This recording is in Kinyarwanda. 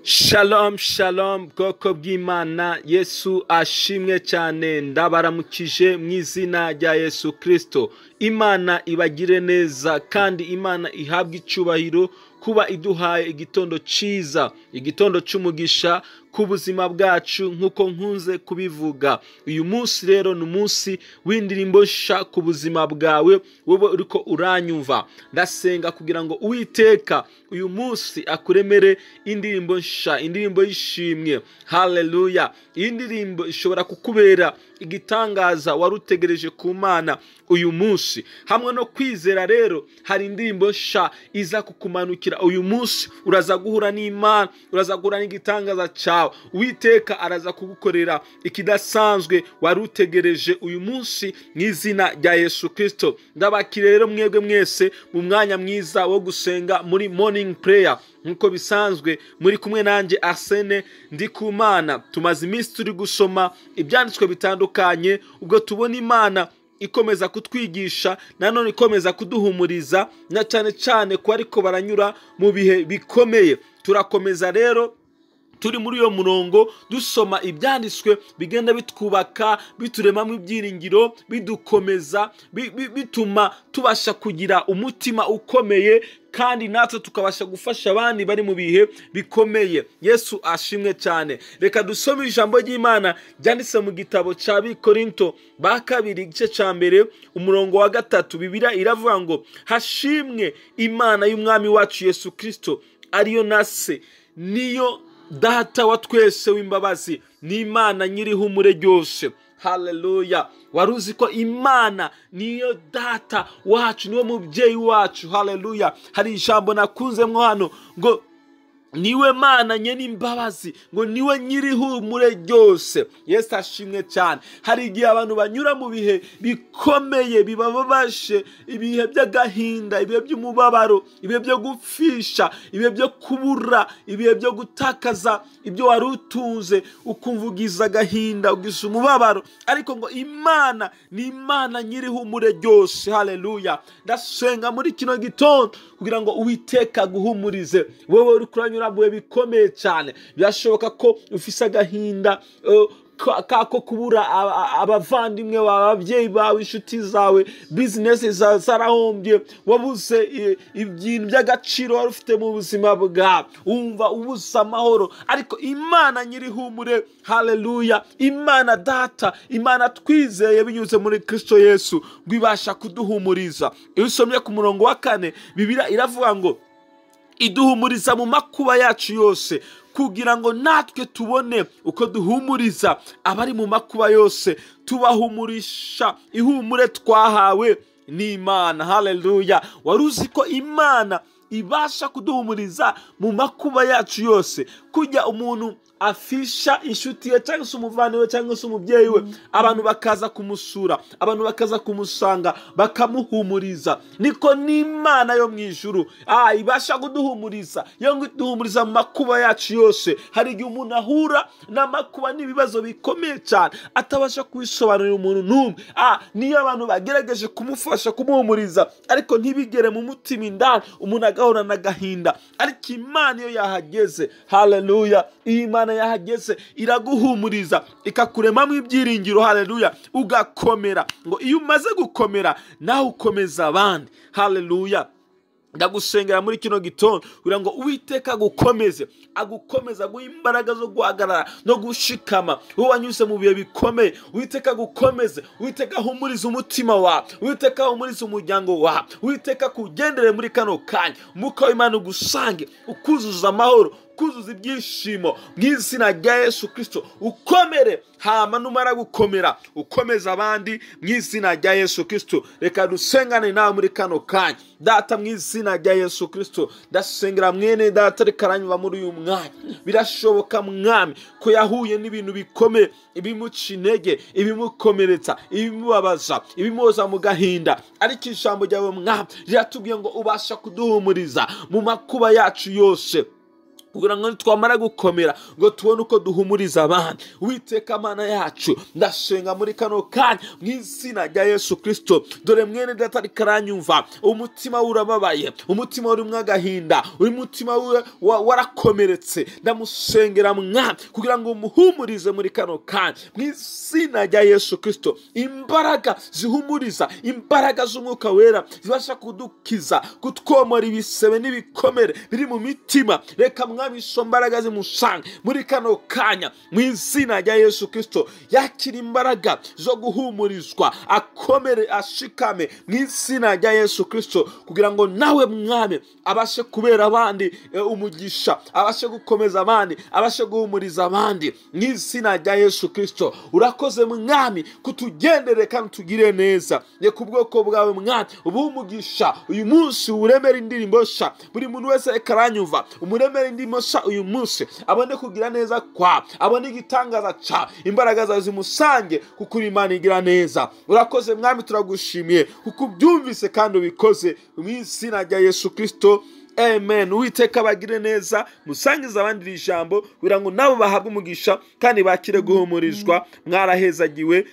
Shalom shalom, bwoko bw'Imana, Yesu ashimwe cyane. Ndabaramukije mu izina rya Yesu Kristo. Imana ibagire neza kandi Imana ihabwe icyubahiro kuba iduhaye igitondo cyiza, igitondo cy'umugisha ku buzima bwacu, nk'uko nkunze kubivuga. Uyu munsi rero ni umunsi w'indirimbo nshya ku buzima bwawe, wowe uriko uranyumva. Ndasenga kugira ngo Uwiteka uyu munsi akuremere indirimbo nshya, indirimbo y'ishimwe. Haleluya! Iyi ndirimbo ishobora kukubera igitangaza wari utegereje ku Mana uyu munsi. Hamwe no kwizera rero, hari indirimbo nshya iza kukumanukira uyu munsi. Uraza guhura n'Imana, uraza guhura n'igitangaza cyawe. Uwiteka araza kugukorera ikidasanzwe wari utegereje uyu munsi mu izina rya Yesu Kristo. Ndabakira rero mwebwe mwese mu mwanya mwiza wo gusenga muri morning prayer. Nk'uko bisanzwe, muri kumwe nanjye Arsene Ndikumana. Tumaze iminsi turi gusoma ibyanditswe bitandukanye, ubwo tubona Imana ikomeza kutwigisha, nanone ikomeza kuduhumuriza, na cyane cyane ko ariko baranyura mu bihe bikomeye. Turakomeza rero turi muri uyo murongo, dusoma ibyanditswe bigenda bitwubaka, bituremamo ibyiringiro, bidukomeza, bituma tubasha kugira umutima ukomeye, kandi natwe tukabasha gufasha abandi bari mu bihe bikomeye. Yesu ashimwe cyane. Reka dusome ijambo ry'Imana ryanditse mu gitabo cya Bikorinto ba kabiri, igice cya 1, umurongo wa 3. Bibiliya iravuga ngo: hashimwe Imana y'Umwami wacu Yesu Kristo, ariyo na Se, niyo Data wa twese w'imbabazi, ni Imana nyir'ihumure ryose. Haleluya! Wari uzi ko Imana niyo Data wacu, niwe mubyeyi wacu? Haleluya! Hari ijambo nakunzemwo hano ngo niwe Mana nyene imbabazi, ngo niwe nyir'ihumure ryose. Yesu ashimwe cyane. Hari igihe abantu banyura mu bihe bikomeye bibababaje, ibihe by'agahinda, ibihe by'umubabaro, ibihe byo gupfisha, ibihe byo kubura, ibihe byo gutakaza ibyo wari utunze, ukumva ugize agahinda, ugize umubabaro. Ariko ngo Imana ni Imana nyir'ihumure ryose. Haleluya! Ndasenga muri kino gitondo kugira ngo Uwiteka aguhumurize wewe uri kuranyura mu bihe bikomeye cyane. Birashoboka ko ufise agahinda kako kubura abavandimwe bawe, ababyeyi bawe, inshuti zawe, bizinesi zawe zarahombye, wabuze ibintu by'agaciro wari ufite mu buzima bwawe, wumva ubuze amahoro. Ariko Imana nyir'ihumure, haleluya, Imana Data, Imana twizeye binyuze muri Kristo Yesu, ngo ibasha kuduhumuriza. Iyo usomye ku murongo wa 4, Bibiliya iravuga ngo iduhumuriza mu makuba yacu yose, kugira ngo natwe tubone uko duhumuriza abari mu makuba yose, tubahumurisha ihumure twahawe n'Imana. Haleluya! Wari uzi ko Imana ibasha kuduhumuriza mu makuba yacu yose? Kujya umuntu afisha inshuti ye, cyangwa se umuvandimwe, cyangwa se umubyeyi we, abantu bakaza kumusura, abantu bakaza kumusanga, bakamuhumuriza, niko n'Imana yo mu ijuru ibasha kuduhumuriza. Yo ngo iduhumuriza mu makuba yacu yose. Hari igihe umuntu ahura n'amakuba n'ibibazo bikomeye cyane, atabasha kubisobanurira umuntu n'umwe. Niyo abantu bagerageje kumufasha, kumuhumuriza, ariko ntibigere mu mutima indani, umuntu agahora n'agahinda. Ariko Imana iyo yahageze, haleluya, iyi Imana yahageze iraguhumuriza, ikakuremamo ibyiringiro. Haleluya! Ugakomera. Ngo iyo umaze gukomera, nawe ukomeza abandi. Haleluya! Ndagusengera muri kino gitondo kugira ngo Uwiteka agukomeze, agukomeze, aguhe imbaraga zo guhagarara no gushikama. Wowe wanyuze mu bihe bikomeye, Uwiteka agukomeze, Uwiteka ahumurize umutima wawe, Uwiteka ahumurize umuryango wawe, Uwiteka akugendere muri kano kanya. Umwuka w'Imana ugusange, ukuzuza amahoro, kuzuza ibyishimo mu izina rya Yesu Kristo. Ukomere, hama numara gukomera ukomeza abandi mu izina rya Yesu Kristo. Reka dusengane nawe muri kano kanya. Data, mu izina rya Yesu Kristo, ndasengera mwene data reka aranyumva muri uyu mwanya. Birashoboka Mwami ko yahuye n'ibintu bikomeye, ibimuca intege, ibimukomeretsa, ibimubabaza, ibimuhoza mu gahinda. Ariko ijambo ryawe Mwami riratubwiye ngo ubasha kuduhumuriza mu makuba yacu yose. kugira ngo twamara gukomera ngo tubone uko duhumuriza abandi. Uwiteka Mana yacu, ndasenga muri kano kanya mu izina rya Yesu Kristo. Dore mwene data ariko aranyumva, umutima we urababaye, umutima we urimo agahinda, umutima we warakomeretse. Ndamusengera Mwami kugira ngo umuhumurize muri kano kanya mu izina rya Yesu Kristo. Imbaraga zihumuriza, imbaraga z'Umwuka Wera zibasha kudukiza, kutwomora ibisebe n'ibikomere biri mu mitima. Reka Mwami izo mbaraga zimusange muri kano kanya mu izina rya Yesu Kristo. Yakira imbaraga zo guhumurizwa, akomere, ashikame mu izina rya Yesu Kristo, kugira ngo nawe Mwami abashe kubera abandi umugisha, abashe gukomeza abandi, abashe guhumuriza abandi mu izina rya Yesu Kristo. Urakoze Mwami kutugendere kandi tugire neza. Reka ubwoko bwawe Mwami ubuhe umugisha uyu munsi, uremere indirimbo nshya. Buri muntu wese reka aranyumva, umuremere indirimbo nshya uyu munsi, abone kugira neza kwa, abone igitangaza ca, imbaraga zawe zimusange, kuko uri Imana igira neza. Urakoze Mwami, turagushimiye kuko ubyumvise kandi ubikoze mu izina rya Yesu Kristo. Amen. Uwiteka abagire neza, musangize abandi iri jambo kugira ngo nabo bahabwe umugisha kandi bakire guhumurizwa. Mwarahezagiwe.